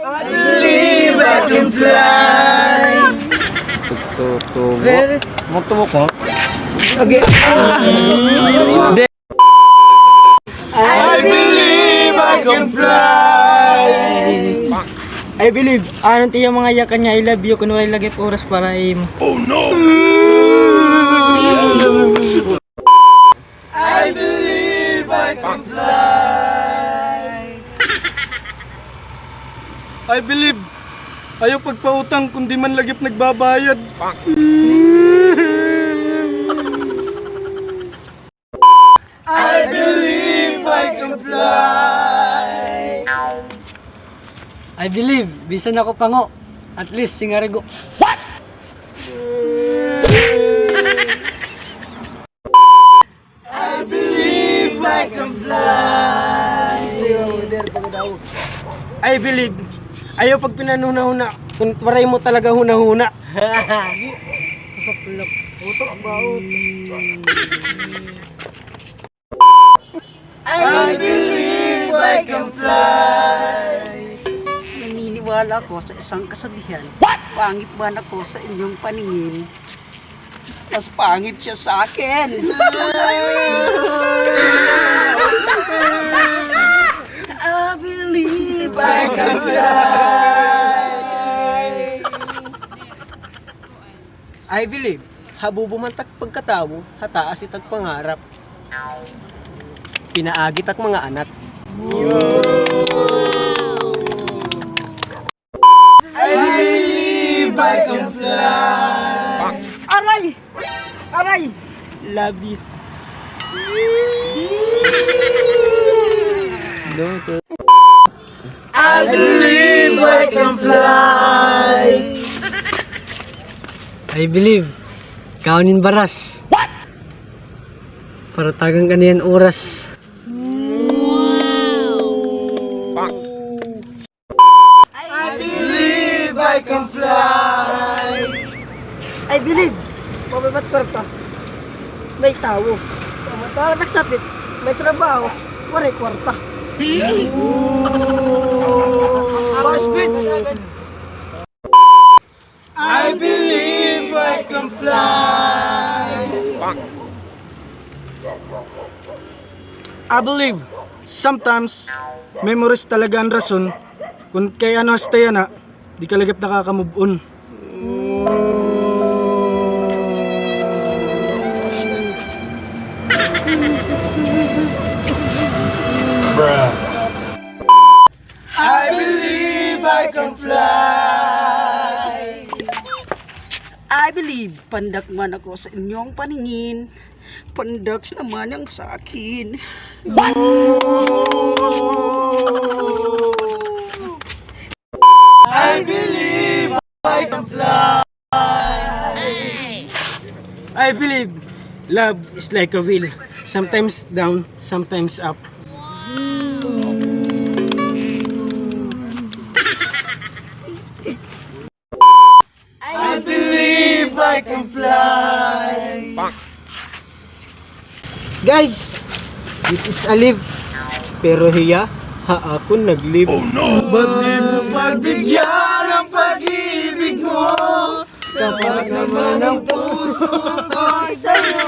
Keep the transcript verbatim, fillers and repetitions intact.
I believe I can fly. Tutubo. Where is Magtubo ko. Okay. I believe I can fly. I believe, ano it iya mga yakan nga I love you, kun waray lagi pa oras para imo. Oh no! I believe I can fly. I believe. Ayaw pagpautang kun di man lagi nagbabayad. I believe I can fly. I believe, bisan ako pango, at least singarigo. I believe I can fly. I believe. Ayaw pagpinanhunahuna kun waray mo talaga hunahuna. Utok ba, utok? I believe I can fly. Naniniwala ako sa isang kasabihan. What? Pangit man ako sa inyong paningin, mas pangit siya sa akin. I believe I can fly. I believe, habubo man tak pagkatawo, ha taas it ak pangarap. Pinaagi it ak mga anak. I believe I can fly. Aray! Aray! Love it. I believe I can fly. I believe, kaon hin baras. What? Para tagan ka niyan oras. I believe I can fly. I believe, mababat kwarta. May tawo. Samantala nagsapit, may trabaho, waray kwarta. Last bit. I believe I can fly. I believe, sometimes, memories talaga an rason kun kay ano hasta yana, di ka lagip nakaka-move on. Bruh. I believe I can fly. I believe, pandak man ako sa inyong paningin, pandaks naman ang sa akin. I believe I can fly. I believe love is like a wheel, sometimes down, sometimes up. I believe I can fly. Guys, this is a leave. Pero hiya, ha akon nag-leave. Oh no! Ba't di mo pagbigyan ang pag-ibig mo? Tapat naman ang puso ko sa'yo.